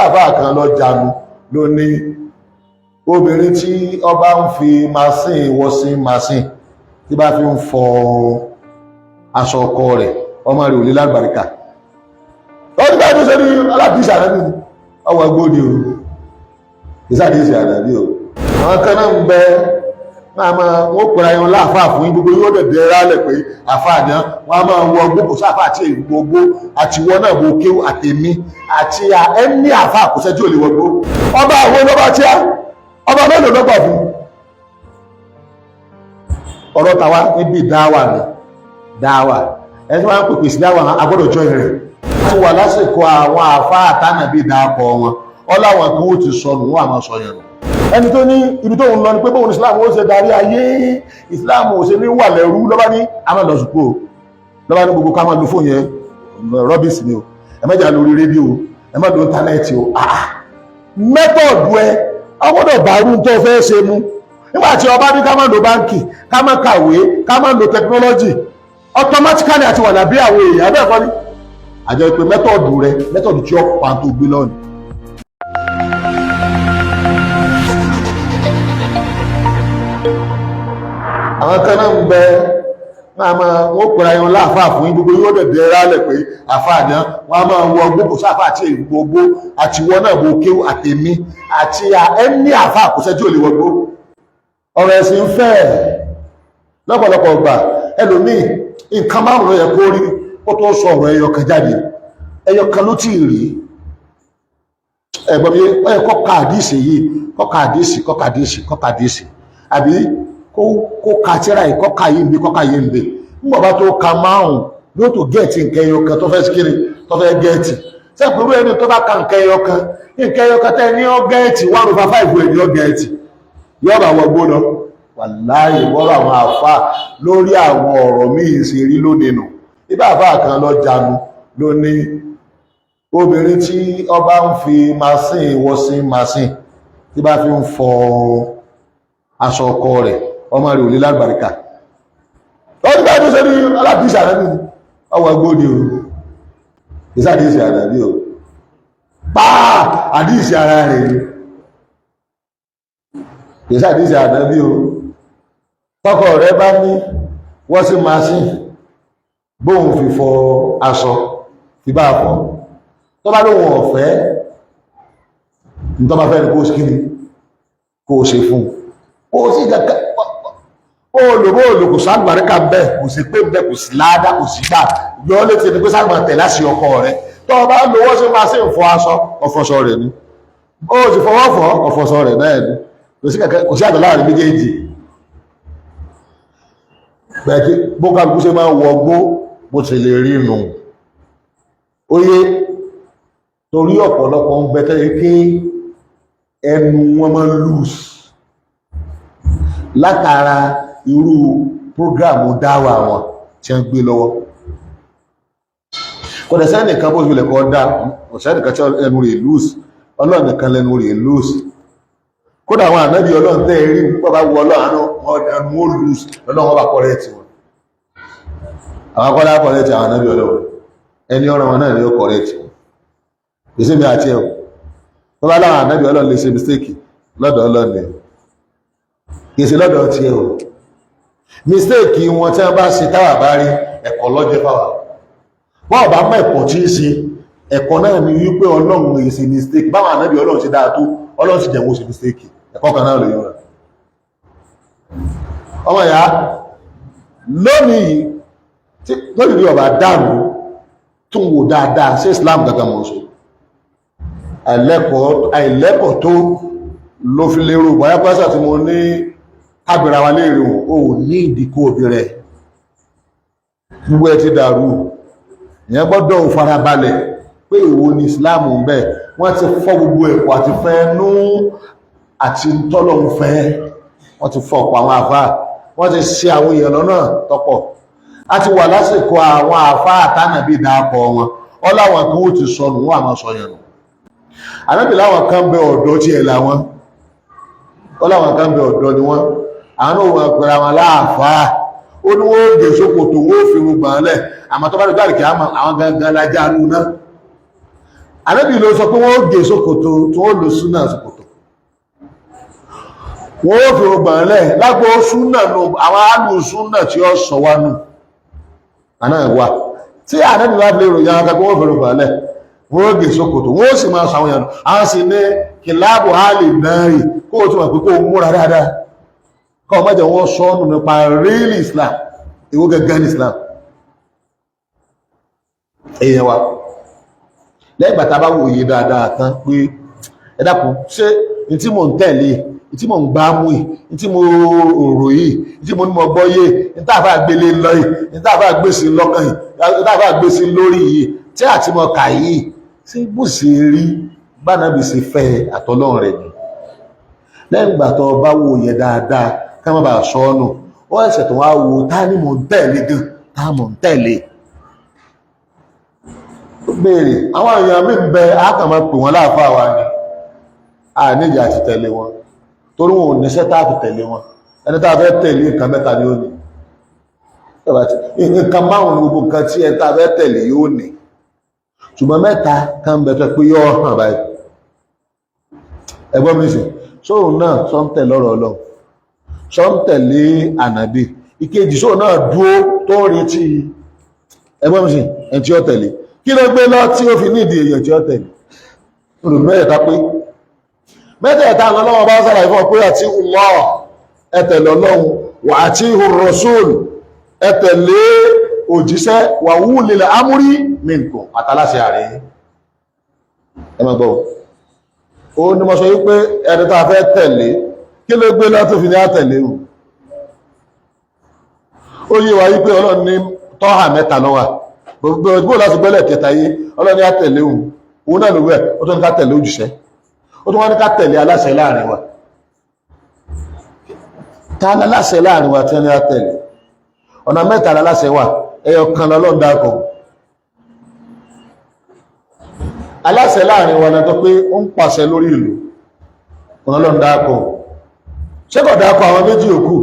Ibà àfáà kan lọ jánu ló ní obìnrin tí ọba ń fi machine washing machine tí bá fi ń fọ aṣọ ọkọ rẹ̀, ọmọ rẹ̀ ò lè lágbàríkà. Ó ní báyìí tó ṣe ní aládìsí ànábì ni ọwọ́ ẹgbó ni o, ìsàdìsí ànábì o. Àwọn kan náà ń bẹ, wọ́n máa wọ́n pèrè ayọ̀ láàfáà fún yín, gbogbo yóò dẹ̀dẹ̀ rálẹ̀ pé àfáà ni wọ́n á máa wọ gbogbo sáfà àti gbogbo àtiwọ́ náà bó kéwù àtẹ̀mí àti ẹni àfáà kò sẹ́jú ò lè wọgbó. Ọba àwọn ọba tí a ọba mélòó lọ́gbà fún ọ̀rọ̀ tàwa níbi dáwà ni dáwà ẹni tí wọ́n ń pèpè sí dáwà agbọ́dọ̀ jọ ìrẹ̀ ti wà lásìkò àwọn àfáà tánàbí dáàpọ̀ wọn ọláwọn kan ó ti sọnù, wọn àmọ́ sọ yẹn nù. Ẹni tó ní ibi tó ń lọ ni pé bóun Islam ó ṣe darí ayé, Islam ò ṣe ní wà lẹ́rú, lọ́bá ní àmọ́ lọ sùkú o, lọ́bá ní gbogbo ká máa lo fóònù yẹn rubbish ni o, ẹ má jà lórí rédíò, ẹ má lo internet o. Method ẹ ọgbọ́dọ̀ bá rú tó fẹ́ ṣe mú. Nígbà tí ọba ní ká má lo báńkì, ká má kàwé, ká má lo technology, automatically àti wà lábẹ́ àwọn èèyàn abẹ́ẹ̀kọ́ ni àjọ ìpè method rẹ, method tí ó pa tó gbé lọ́nà. Àwọn kan náà ń bẹ, wọ́n máa wọ́n pèrè ayọ̀ láàfáà fún yín, gbogbo yóò dẹ̀dẹ̀ rálẹ̀ pé àfáà ni wọ́n á máa wọ gbogbo sáfà àti gbogbo àtiwọ́ náà bó kéwù àtẹ̀mí àti ẹni àfáà kò sẹ́jú ò lè wọgbó. Ọ̀rọ̀ ẹ̀sìn fẹ́ lọ́pọ̀lọpọ̀ ọgbà, ẹlòmíì nǹkan márùn ló yẹ kó rí kó tó sọ ọ̀rọ̀ ẹyọ kan jáde, ẹyọ kan ló tí ì rí. Ẹ̀gbọ́n mi, ó yẹ kó ka àdísì yìí, kó ka àdísì, kó ka àdísì, kó ka àdísì, àbí kó ka tíra yìí, kó ka yìí ń bí, kó ka yìí ń bí. Nígbà bá tó ka márùn yóò tó get nǹkan ẹyọ kan tó fẹ́ síkiri tó fẹ́ get. Sẹ́pẹ̀rú ẹni tó bá ka nǹkan ẹyọ kan, nǹkan ẹyọ kan tẹ́ ní ó get, 1/5 ẹ̀ ní ó get, yóò bá wọgbó lọ. Wàláyé bọ́rọ̀ àwọn àfà lórí àwọn ọ̀rọ̀ míì ṣe rí lónìí nù. Ibà àfà kan lọ jánu ló ní obìnrin tí ọba ń fi machine washing machine tí bá fi ń fọ aṣọ ọkọ rẹ̀, ọmọ rẹ̀ ò lè lágbàríkà. Ó ní báyìí tó ṣe ní aládìsí ànábì ni ọwọ́ ẹgbó ni o, ìsàdìsí ànábì o, pàá àdìsí ara rẹ̀ ni, ìsàdìsí ànábì o. Tọkọ rẹ̀ bá ní washing machine bóun fi fọ aṣọ, fi bá fọ, tó bá lóun ọ̀fẹ́ ní tó bá fẹ́ ní kó kíni kó ṣe fún kó sí kẹ́kẹ́ olùbó olùkù sáàgbàríkà bẹ́ẹ̀, kò sí pé bẹ́ẹ̀, kò sí láádá, kò sí gbà yọ létí ẹni pé sáàgbà tẹ̀ láti ọkọ rẹ̀. Tó bá lo washing machine fọ aṣọ, ọfọṣọ rẹ̀ ni, ó sì fọwọ́ fọ, ọfọṣọ rẹ̀ náà ni. Kò sí kẹ́kẹ́, kò sí àtọ̀ láàrin méjèèjì. Bẹ́ẹ̀ bó kálukú ṣe máa ń wọgbó bó ti lè rí nù. Óyé torí ọ̀pọ̀lọpọ̀ ń bẹ tẹ́lẹ̀ pé ẹnu wọn máa ń loose látara irú program dáwà wọn tí wọ́n gbé lọ́wọ́. Kò dẹ̀ sẹ́nìkan bó tilẹ̀ kọ́ dá, kò sẹ́nìkan tí ẹnu rẹ̀ loose, Ọlọ́run nìkan lẹ́nu rẹ̀ loose. Kódà àwọn ànábì Ọlọ́run tẹ́ rí púpọ̀ bá wọ Ọlọ́run, ẹnu ó loose, Ọlọ́run bá correct wọn. Àwọn akọ́lá correct àwọn ànábì Ọlọ́run, ẹni ọ̀rọ̀ wọn náà ni ó correct wọn, kò sí mi àti ẹ̀ tó bá láwọn ànábì Ọlọ́run lè ṣe mistake lọ́dọ̀ Ọlọ́run ni, kì í ṣe lọ́dọ̀ tiẹ̀ o. Mistake wọn tí wọ́n bá ṣe táwà bá rí, ẹ̀kọ́ lọ́jẹ́ fáwà. Wọ́n bá mọ̀ ẹ̀kọ́ tí í ṣe, ẹ̀kọ́ náà ni wípé Ọlọ́run èyí ṣe mistake. Báwọn ànábì Ọlọ́run ṣe dáa tó, Ọlọ́run sì jẹ́ wọ́n ṣe mistake, ẹ̀kọ́ kan náà lè yọra. Ọmọ ìyá, lónìí tí lónìí bí ọba dàrú, tún wò dáadáa sí Islam gangan mọ̀ ṣe. Àìlẹ́kọ̀ọ́ tó ló fi lérò bóyá pẹ́sà tí mo ní kábìrà wa léèrè ò ní ìdíkò òbí rẹ̀, gbogbo ẹ ti dàrú. Ìyẹn gbọ́dọ̀ farabalẹ̀ pé ìwo ni Islam ń bẹ. Wọ́n ti fọ́ gbogbo ẹ̀kọ́ àti fẹ́ nú àti tọ́lọ́hun fẹ́, wọ́n ti fọ́ ọ̀pọ̀ àwọn àfáà, wọ́n ti ṣe àwọn èèyàn lọ́nà tọ́pọ̀. A ti wà lásìkò àwọn àfáà tánàbí dáàpọ̀ wọn ọláwọn kan ó ti sọnù, wọ́n àmọ́ sọ yẹn nù. Ànábì láwọn kan bẹ, ọ̀dọ́ tí ẹ̀ làwọn ọláwọn kan bẹ, ọ̀dọ́ ni wọ́n, àwọn náà wọ́n pẹ̀lú àwọn aláàfáà. Ó ní wọ́n gẹ̀ sókòtò, wọ́n fi rúgbọ̀n lẹ̀, àmọ́ tó bá dé gbàlùkì àwọn gangan lajá nù náà. Ànábì ló sọ pé wọ́n gé ṣòkòtò tí wọ́n lò súnà ṣòkòtò, wọ́n ó fi ọgbọ̀n lẹ̀ lágbo súnà nù. Àwọn alù súnà tí ó sọ wá nù àná wà tí Ànábì bá fi lè ròyìn àwọn akẹ́kọ̀ọ́, wọ́n fi ọgbọ̀n lẹ̀, wọ́n ó gé ṣòkòtò, wọ́n ó sì máa sọ àwọn èèyàn. Àwọn sì ní kìláàbù hálì náà rí kó o tún wà pé kó o múra dáadáa, kọ́ ọ mọ́jẹ̀ wọ́n sọ ọ́nù nípa real Islam. Ìwó gẹ́gẹ́ ní Islam èèyàn wa. Lẹ́yìn bàtà bá wòye dáadáa tán pé, ẹ dákun, ṣé ní tí mò ń tẹ̀lé, ní tí mò ń gbá mú yìí, ní tí mo rò yìí, ní tí mo ní mo gbọ́ yé, ní tá àfáà gbélé lọ yìí, ní tá àfáà gbé sí lọ́kàn yìí, ní tá àfáà gbé sí lórí yìí, tí àti mo kà yìí, ṣé bó ṣe rí bánábì ṣe fẹ́ àtọ́lọ́run rẹ̀ ni? Lẹ́yìn ìgbà tó bá wòye dáadáa ká má bàa sọ ọ́nù, ó ẹ̀sẹ̀ tó wá wo tá ní mò ń tẹ̀lé gan, tá mò ń tẹ̀lé. Ó béèrè àwọn èèyàn mi ń bẹ, á kàn máa pè wọ́n láàfáà wa ni, a níjà àti tẹ̀lé wọn torí wọn ò níṣẹ́ tá a fi tẹ̀lé wọn. Ẹni tá a fẹ́ tẹ̀lé, nǹkan mẹ́ta ni ó ní, nǹkan márùn-ún ní gbogbo nǹkan tí ẹni tá a fẹ́ tẹ̀lé yóò ní, ṣùgbọ́n mẹ́ta kan bẹ tó pé yóò hàn báyìí. Ẹgbọ́n mi sì sóun náà sọ ń tẹ̀lé ọ̀rọ̀ Ọlọ́run, sọ ń tẹ̀lé Ànàbì. Ìkejì, sóun náà dúó tó ń retí. Ẹgbọ́n mi sì, ẹni tí ó tẹ̀lé, kí ló gbé lọ tí ó fi nídìí èèyàn tí ó tẹ̀lé? Olùgbé mẹ́tẹ̀ẹ̀ta pé mẹ́tẹ̀ẹ̀ta lọ́wọ́ bá sára ìfọ́ pé àti Allah, ẹ tẹ̀lé Ọlọ́run, wà àti Rasul, ẹ tẹ̀lé òjíṣẹ́, wà ulil amri minkum, àtàláṣẹ ààrẹ. Ẹ máa gbọ́, ó ní mo sọ wípé ẹni tá a fẹ́ tẹ̀lé, kí ló gbé lọ tó fi ní àtẹ̀lé o? Ó yé wa wípé Ọlọ́run ní tọ́hà mẹ́ta lọ́wà gbogbo láti gbẹ́lẹ̀ kẹta yé. Ọlọ́run ní àtẹ̀lé òun, òun náà ló wẹ̀. Ó tún ní ká tẹ̀lé òjíṣẹ́, ó tún wá ní ká tẹ̀lé aláṣẹ láàrin wa. Ta aláṣẹ láàrin wa tí wọ́n ní àtẹ̀lé? Ọ̀nà mẹ́ta aláṣẹ wà, ẹyọ kan lọ́lọ́run dákọ̀. Aláṣẹ láàrin wa náà tó pé ó ń pàṣẹ lórí ìlú, ọlọ́run dákọ̀. Ṣé kò dákọ̀ àwọn méjì òkú?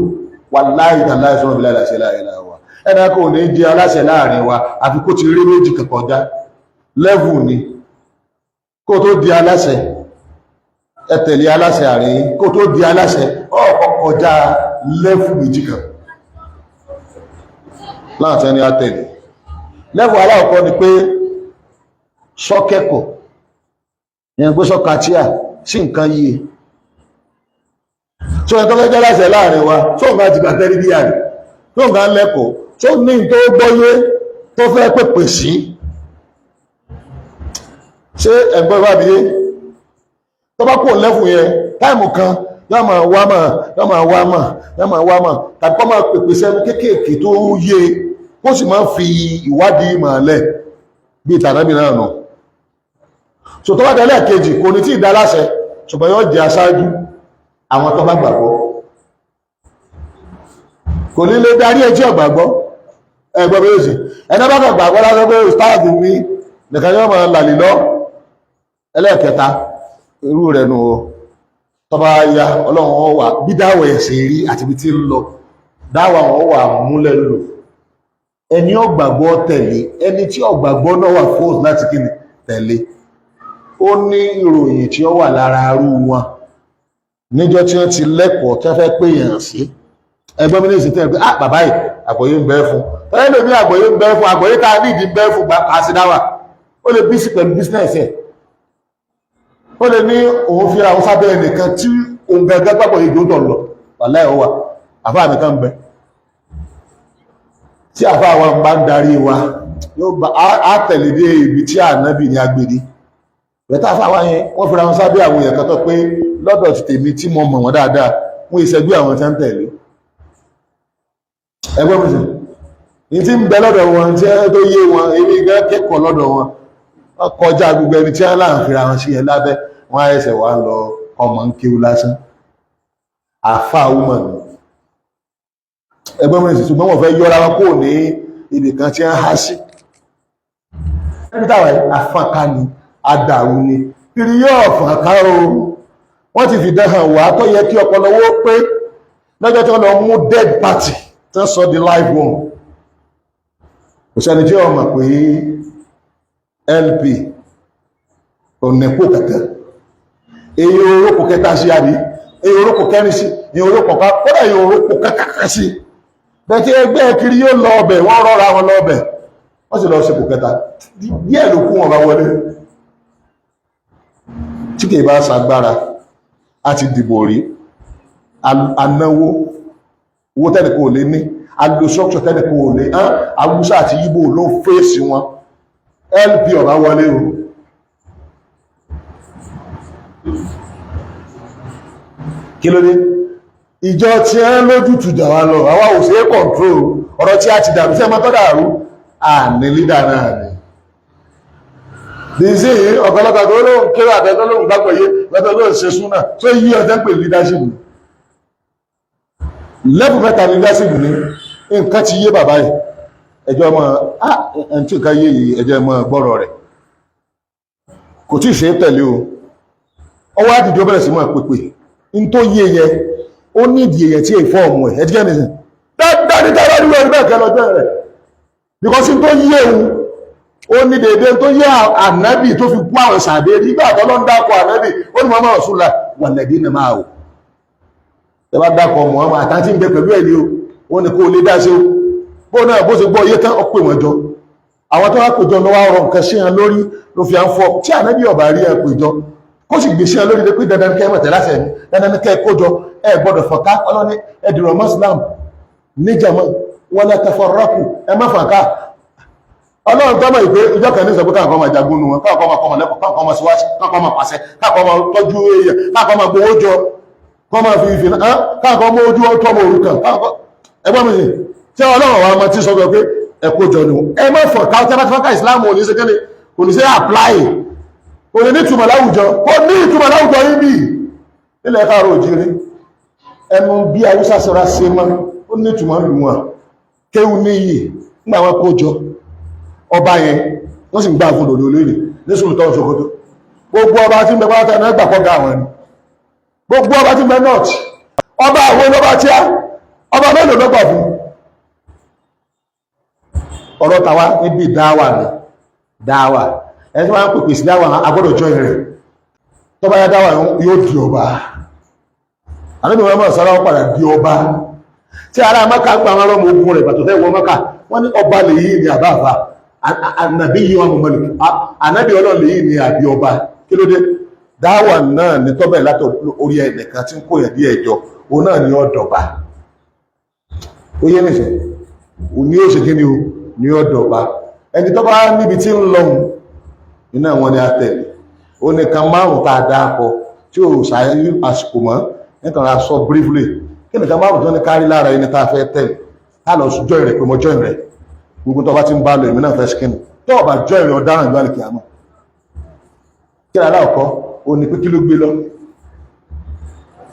Wàláhì tàláhì sọ́rọ̀ bí láìláṣẹ láìláwà ẹ̀dá kò ní jẹ́ aláṣẹ láàrin wa àfi kó ti rí méjì kọjá lẹ́vù ni kó tó di aláṣẹ. Ẹ tẹ̀lé aláṣẹ àárín yín. Kó tó di aláṣẹ, ọ̀pọ̀ kọjá lẹ́vù méjì kan láti ẹni àtẹ̀lé. Lẹ́vù aláwọ̀kọ́ ni pé sọ́kẹ́kọ̀ọ́ yẹn, pé sọ́kàtíà sí nǹkan yìí tí wọ́n tó fẹ́ jẹ́ aláṣẹ láàrin wa, tó nǹkan ti gbà tẹ́rí bí àrí, tó nǹkan lẹ́kọ̀ọ́, tó ní tó gbọ́yé tó fẹ́ pèpè sí. Ṣé ẹ̀gbọ́n bá bí yé? Tó bá kò lẹ́fù yẹn, táìmù kan yóò máa wá mọ̀, yóò máa wá mọ̀, yóò máa wá mọ̀, tàbí kó máa pèpè sẹ́nu kéékèèké tó yé, kó sì máa fi ìwádìí ìmọ̀ lẹ̀ bíi tànábì náà nù. So tó bá dé lẹ́ẹ̀kejì, kò ní tí ì dá láṣẹ, ṣùgbọ́n yóò jẹ́ aṣáájú àwọn tó bá gbàgbọ́. Kò ní lè darí ẹjí ọ̀gbàgbọ́. Ẹgbọ́ bí ó sì ẹni bá kàn gbàgbọ́ lásán pé ustaadi mi nìkan yóò máa làlì lọ. Ẹlẹ́ẹ̀kẹta irú rẹ̀ nù o, tó bá ya Ọlọ́run ó wà bí dáwọ̀ ẹ̀sìn rí àti ibi tí ń lọ, dáwà wọn wà múlẹ̀ lò. Ẹni ọ̀gbàgbọ́ tẹ̀lé, ẹni tí ọ̀gbàgbọ́ náà wà fóòsì láti kíni tẹ̀lé. Ó ní ìròyìn tí ó wà lára arú wọn níjọ́ tí wọ́n ti lẹ́kọ̀ọ́ tí wọ́n fẹ́ pè yàn sí. Ẹgbọ́n mi ní ìsìn tẹ́lẹ̀ pé, ah, bàbá yìí, àgbọ́yé ń bẹ fún tẹ́lẹ̀ lómi, àgbọ́yé ń bẹ fún, àgbọ́yé tá a ní ìdí ń bẹ fún àsìdáwà. Ó lè busy pẹ̀lú business ẹ̀, ó lè ní òun fi àwọn sábẹ́ ẹnìkan tí òun gẹ́gẹ́ gbàgbọ́ ìjó tọ̀ lọ. Wàláhì, ó wà, àfáà mi kan bẹ tí àfáà wa bá ń darí wa, yóò bá á tẹ̀lé dé ibi tí Ànábì ní agbèdé bẹ̀tà. Àfáà wa yẹn, wọ́n fira wọn sábẹ́ àwọn èèyàn kan tó pé lọ́dọ̀ ti tèmi tí mo mọ̀ wọ́n dáadáa, wọ́n ìṣẹ́gbé àwọn tí wọ́n ń tẹ̀lé. Ẹgbẹ́ mi sì ní tí ń bẹ lọ́dọ̀ wọn tí tó yé wọn, èmi gan kẹ́kọ̀ọ́ lọ́dọ̀ wọn, wọ́n kọjá gbogbo ẹni tí wọ́n láǹ fira wọn sí ẹ lábẹ́. Wọ́n á ẹsẹ̀ wá lọ ọmọ ń kéwú lásán, àfáà wúmọ̀ mi. Ẹgbẹ́ mi sì, ṣùgbọ́n wọ́n fẹ́ yọra wọn kúrò ní ibì kan tí wọ́n há sí. Ẹbí táwa yìí, àfọ̀nká ni, adàrú ni kiri yóò fọ̀nká o. Wọ́n ti fìdá hàn wá tó yẹ kí ọpọlọ wó pé lọ́jọ́ tí wọ́n lọ mú dead party tí wọ́n sọ di live one. Kò sẹ́ni tí ó mọ̀ pé LP Ọ̀nẹ́pò kẹ̀kẹ́ èyí orókò kẹta sí, àbí èyí orókò kẹrin sí, èyí orókò ká, kódà èyí orókò kẹkẹkẹ sí. Bẹ́ẹ̀ tí ẹgbẹ́ kiri yóò lọ ọbẹ̀, wọ́n rọra wọn lọ ọbẹ̀, wọ́n sì lọ sípò kẹta. Díẹ̀ ló kú wọn bá wọlé. Tí kìí bá ṣagbára, a ti dìbò rí, anáwó owó tẹ́nìkan ò lè ní, alo structure tẹ́nìkan ò lè hàn. Haúsá àti Yíbò ló fèsì wọn, LP ọ̀bá wọlé o. Kí ló dé? Ìjọ tí ẹ lójútù jà wá lọ, àwa ò sí control. Ọ̀rọ̀ tí a ti dàrú, tí ẹ máa tọ́ dàrú, à ní lídà náà ni. Dìísí ọ̀pọ̀lọpọ̀ tó lóhùn kéré, àtẹ́tọ́ lóhùn gbàgbọ́ yé lọ́tọ́ lóhùn ṣe súnà tó yí ọjọ́ pé leadership ni. Level mẹ́ta leadership ni. Nǹkan ti yé bàbá yìí, ẹjọ́ mọ́ ẹni tí nǹkan yé yìí, ẹjọ́ mọ́ gbọ́rọ̀ rẹ̀, kò tí ì ṣe é tẹ̀lé o. Ọwọ́ àdìjọ bẹ̀rẹ̀ sí máa pèpè n tó yé yẹ, ó ní ìdí èyàn tí èfọ́ ọmọ ẹ̀ ẹ̀dígẹ́ nìsín dáadáa ní tábà níwọ̀ ẹ̀rí bẹ́ẹ̀ kẹ́ lọ́jọ́ rẹ̀, because n tó yé òun, ó ní dédé tó yé ànábì tó fi kú àwọn sàbẹ̀ nígbà tó lọ ń dákọ̀ ànábì. Ó ní Muhammad Rasulullah wà lẹ́dí ní máa o, ẹ bá dákọ̀ Muhammad àtàntí ń bẹ pẹ̀lú ẹ̀ ní o, ó ní kó lè dá sí o. Bó náà bó ṣe gbọ́ iye tán, ó pè wọ́n jọ. Àwọn tó wá pèjọ lọ́wọ́ ọ̀rọ̀ nǹkan sí ẹ lórí ló fi à ń fọ tí ànábì ọ̀bà rí ẹ pèjọ, kó sì gbèsè lórí pé dandan kẹ́ mọ̀tẹ́ láti ẹ̀mí, dandan kẹ́ kójọ, ẹ gbọ́dọ̀ fọ̀ká. Ọlọ́ni ẹdìrọ̀ Muslim níjàmọ́ wala tafarraqu, ẹ má fọ̀ká. Ọlọ́run tọ́mọ̀ ìpé ìjọ kan ní sọ pé káàkọ́ máa jagun nu wọn, káàkọ́ máa kọ́mọ lẹ́kọ̀ọ́, káàkọ́ máa síwáṣí, káàkọ́ máa pàṣẹ, káàkọ́ máa tọ́jú èèyàn, káàkọ́ máa gbowó jọ, kọ́ máa fi ìfìnà, káàkọ́ mọ́ ojú ọtọ́ mọ́ òrukàn, káàkọ́ ẹgbọ́n mi sì tí ọlọ́run wa máa ti sọ pé ẹ kó jọ ni ẹ má fọ̀ká. Tẹ́ bá ti fọ́ká, ìsìláàmù ò ní ṣe kéde, kò ní ṣe apply, kò ní ìtumọ̀ láwùjọ, kò ní ìtumọ̀ láwùjọ yìí bí nílẹ̀ káàrọ̀ òjírí. Ẹnu bí Haúsá sọ́ra ṣe mọ́, ó ní ìtumọ̀ lù wọn kéwú níyì. Nígbà wọn kó jọ ọba yẹn, wọ́n sì ń gbà fún lòdì olóyìn ní Sultan Sokoto. Gbogbo ọba tí ń bẹ pátá náà gbà kọ́ ga àwọn ni. Gbogbo ọba tí ń bẹ north, ọba àwọn ọba tí a ọba mélòó ló gbà fún? Ọ̀rọ̀ tàwa níbi dáwà ni dáwà. Ẹni tí wọ́n ń pèpè sí dáwà agbọ́dọ̀ jọ ìrẹ̀. Tó bá yá, dáwà yóò di ọba. Ànábì Muhammad sọ́rọ̀ wọ́n padà di ọba tí ará Mẹ́kà ń pa àwọn ọmọ ogun rẹ̀ bàtọ̀ fẹ́ wọ Mẹ́kà. Wọ́n ní ọba lè yí ní àbáfà ànàbí yìí wọn mọ̀mọ́lù, ànábì ọlọ́run lè yí ní àbí ọba. Kí ló dé? Dáwà náà ní tọ́bẹ̀ látọ̀ orí ẹnìkan tí ń kó yẹn bí ẹjọ́, òun náà ní ọ̀dọ̀ba. Ó yé nìṣẹ́ òní ó ṣe kí ni o ní ọ̀dọ̀ba. Ẹni tó bá níbi tí ń lọ́hùn iná wọn ni a tẹ̀lé. Ó ní kan márùn tá a dá akọ tí ò ṣàyẹ àsìkò mọ́, nítorí a sọ briefly kí nìkan márùn tó ní kárí lára ẹni tá a fẹ́ tẹ̀lé, tá a lọ join rẹ̀ pé mo join rẹ̀. Gbogbo tó bá ti ń bá lọ, èmi náà fẹ́ skin. Tó o bá join rẹ̀, ọ̀daràn ìlú àlèkè àmọ́. Kí lára ọkọ ó ní pé kí ló gbé lọ,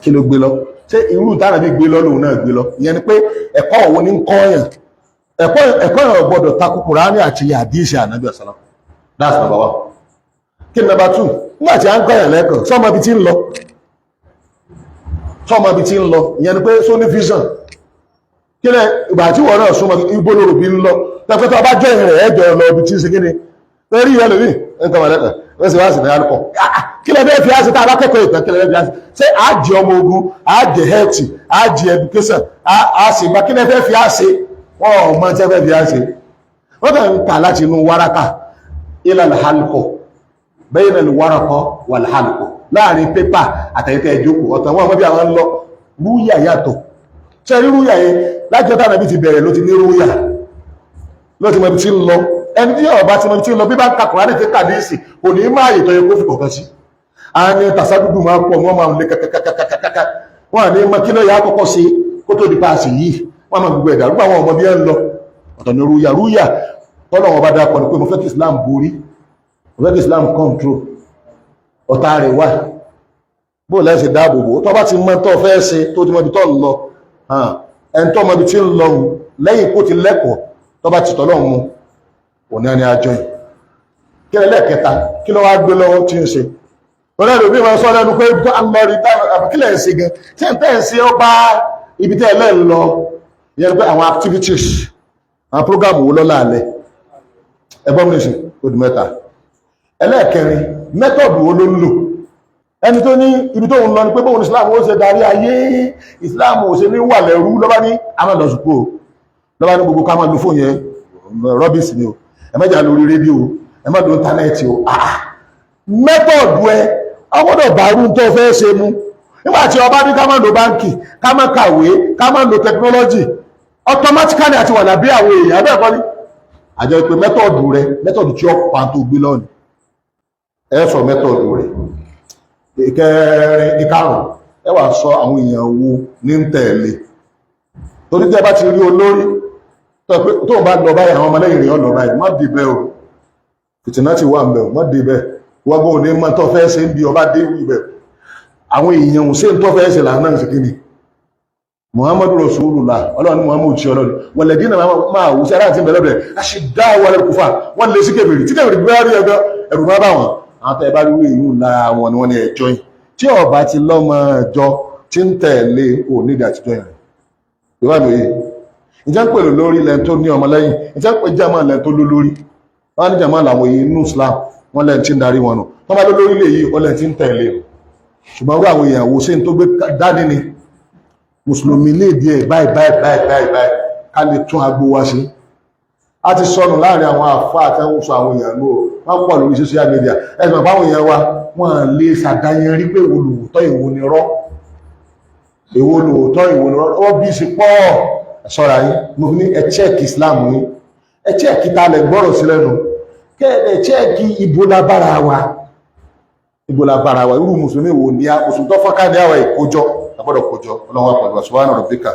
kí ló gbé lọ? Ṣé irú tára bí gbé lọ lòun náà gbé lọ? Ìyẹn ni pé ẹ̀kọ́ òun ní ń kọ́ yàn. Ẹ̀kọ́ yẹn gbọ́dọ̀ takò Kùránì àti àdíṣe ànábì ọ̀sán. That's number one. Kí ni number two? Nígbà tí a ń kọ́ yàn lẹ́kọ̀ọ́, sọ́mọ ibi tí ń lọ, sọ́mọ ibi tí ń lọ. Ìyẹn ni pé só ní vision. Kí ni ìgbà tí wọ́n náà súnmọ́ ibo lóru bí ń lọ? Tẹ́fẹ́ tó bá jẹ́ ìrìn ẹ̀jọ̀ lọ ibi tí ń ṣe kí ni torí ìyẹn lómi ń kọ́ lẹ́kọ̀ọ́, wọ́n sì wá sí ní alukọ̀. Kí lẹ bẹ́ẹ̀ fi á sí? Tá a bá kẹ́kọ̀ọ́ ìtàn, kí lẹ bẹ́ẹ̀ fi á sí? Ṣé á jẹ ọmọ ogun, á jẹ health, á jẹ education, á sì gba? Kí lẹ fẹ́ fi á ṣe? Wọ́n ò mọ tí ẹ fẹ́ fi á ṣe. Wọ́n kàn ń kà láti inú wáraka ilal halqo bayna al-waraqa wal halqo, láàrin pépà àtẹ̀yẹ́tẹ̀ ìjókòó ọ̀tàn wọn mọ́ bí àwọn ń lọ. Rúyà yàtọ̀. Ṣe rí rúyà yẹn? Láti ọ̀tá nàbí ti bẹ̀rẹ̀ ló ti ní rúyà, ló ti mọ ibi tí ń lọ. Ẹni tí ọba ti mọ ibi tí ń lọ, bí bá ń ka Kùránì tí kàdíìsì, kò ní máa yètò yẹ kó fi kọ̀ọ̀kan sí. A ní tàṣádùdù máa pọ̀, wọ́n máa lé kàkàkàkàkàkà, wọ́n à ní mọ kí ló yà á kọ́kọ́ sí kó tó di paasi yìí. Wọ́n máa gbogbo ẹ̀dá rúgbà àwọn ọmọ bí ẹ ń lọ. Ọ̀tọ̀ ní rúyà. Rúyà tọ́lọ̀ wọn bá dákọ̀ ní pé mo fẹ́ kí Islam borí, mo fẹ́ kí Islam control ọ̀tá rẹ̀ wà, bó lẹ́sẹ̀ dáàbò bò. Tó bá ti mọ tó fẹ́ ṣe, tó ti mọ ibi tó ń lọ, ẹni tó mọ ibi tí ń lọ lẹ́yìn kó ti lẹ́kọ̀ọ́, tó bá ti tọ́lọ́ mu, òní ẹni àjọ yìí. Kí lẹ lẹ́ẹ̀kẹta? Kí ló wá gbé lọ́wọ́ tí ń ṣe? Lọ́dọ̀ ẹ̀rọ bí wọ́n sọ lẹ́nu pé ibi tó ń lọ rí, kí lẹ̀ ń ṣe gan tí ń tẹ́ ń ṣe, ó bá ibi tẹ́ ẹ lẹ́ ń lọ. Ìyẹn pé àwọn activities, àwọn program wo lọ́la alẹ́ ẹgbọ́n mi ṣe ó di mẹ́ta. Ẹlẹ́ẹ̀kẹrin, Method wo ló ń lò? Ẹni tó ní ibi tó ń lọ ni pé bóun Islam ó ṣe darí ayé, Islam ò ṣe ní wà lẹ́rú, lọ́bá ní amọ̀lọ́sùkú o, lọ́bá ní gbogbo ká máa lo fóònù yẹn, rubbish ni o, ẹ má jà lórí rédíò, ẹ má lo internet o. Ah, method ẹ ọgbọ́dọ̀ bá rú tó fẹ́ ṣe mú. Nígbàtí ọba ní ká má lo báńkì, ká má kàwé, ká má lo technology, automatically àti wà lábẹ́ àwọn èèyàn abẹ́ ẹ̀kọ́ ní àjọ ìpè method rẹ, method tí ó pa tó gbé lọ́nà. Ẹ sọ method rẹ. Ìkẹrin, ìkarùn, ẹ wà sọ àwọn èèyàn wo ní ń tẹ̀lé. Torí tí ẹ bá ti rí olórí tó bá lọ báyìí, àwọn ọmọlẹ́yìn rẹ̀ lọ báyìí, má dìbẹ̀ o, fìtìnà ti wà ń bẹ̀ o, má dìbẹ̀. Wọ́gbọ́n òní mọ́ tó fẹ́ ṣe ń bí ọba dé ibẹ̀. Àwọn èèyàn ṣe ń tó fẹ́ ṣe lànà ń ṣe. Kíni Muhammadu Rasulullah, Ọlọ́run ní Muhammadu tí Ọlọ́run wọ̀lẹ̀dínà máa wù sí aláàtí ìbẹ̀lẹ̀ bẹ̀rẹ̀ aṣídá wọlé kúfà, wọ́n lè sí kèfèrí. Tí kèfèrí gbé rí ẹgbẹ́, ẹ̀rù má bá wọn. Àwọn tẹ́ bá rí wí ìhùn lára wọn ni wọ́n ní ẹjọ́ yìí. Tí ọba ti lọ́mọ ẹjọ́ tí ń tẹ̀lé, ò nídìí àtijọ́ yẹn. Ìwà mi yìí, ìjẹ́ ń pèlò lórí lẹ́n tó ní ọmọ lẹ́yìn? Ìjẹ́ ń pè jẹ́mọ́ lẹ́n tó ló lórí? Wọ́n ní jẹ́mọ́ làwọn èyí inú Islam, wọ́n lẹ́n tí ń darí wọn nù. Wọ́n bá ló lórí lè yìí, ó lẹ́n tí ń tẹ̀lé. Ṣùgbọ́n wọ́n àwọn èèyàn wo sí tó gbé dání ni mùsùlùmí lè díẹ̀ báyìí báyìí báyìí báyìí báyìí, ká lè tún agbo wa ṣe. A ti sọnù láàrin àwọn àfá àtẹ́wọ̀n sọ àwọn èèyàn ló wọ́n pọ̀ lórí social media. Ẹ̀sùn àpáwọn èèyàn wa, wọ́n lè ṣàdáyẹn rí pé èwo lòótọ́, èwo ni rọ́, èwo lòótọ́, èwo ni rọ́. Ó bí sí pọ̀. Ṣọ́ra yín. Mo fi ní ẹ check Islam yín, ẹ check ta lẹ̀ gbọ́rọ̀ sí lẹ́nu, kẹ́ ẹ check ibo la bára wa, ibo la bára wa, irú mùsùlùmí wo ni a, mùsùlùmí tó fọ́nká ní àwọn ìkójọ agbọ́dọ̀ kójọ. Ọlọ́wọ́ pẹ̀lú. Subhana rabbika.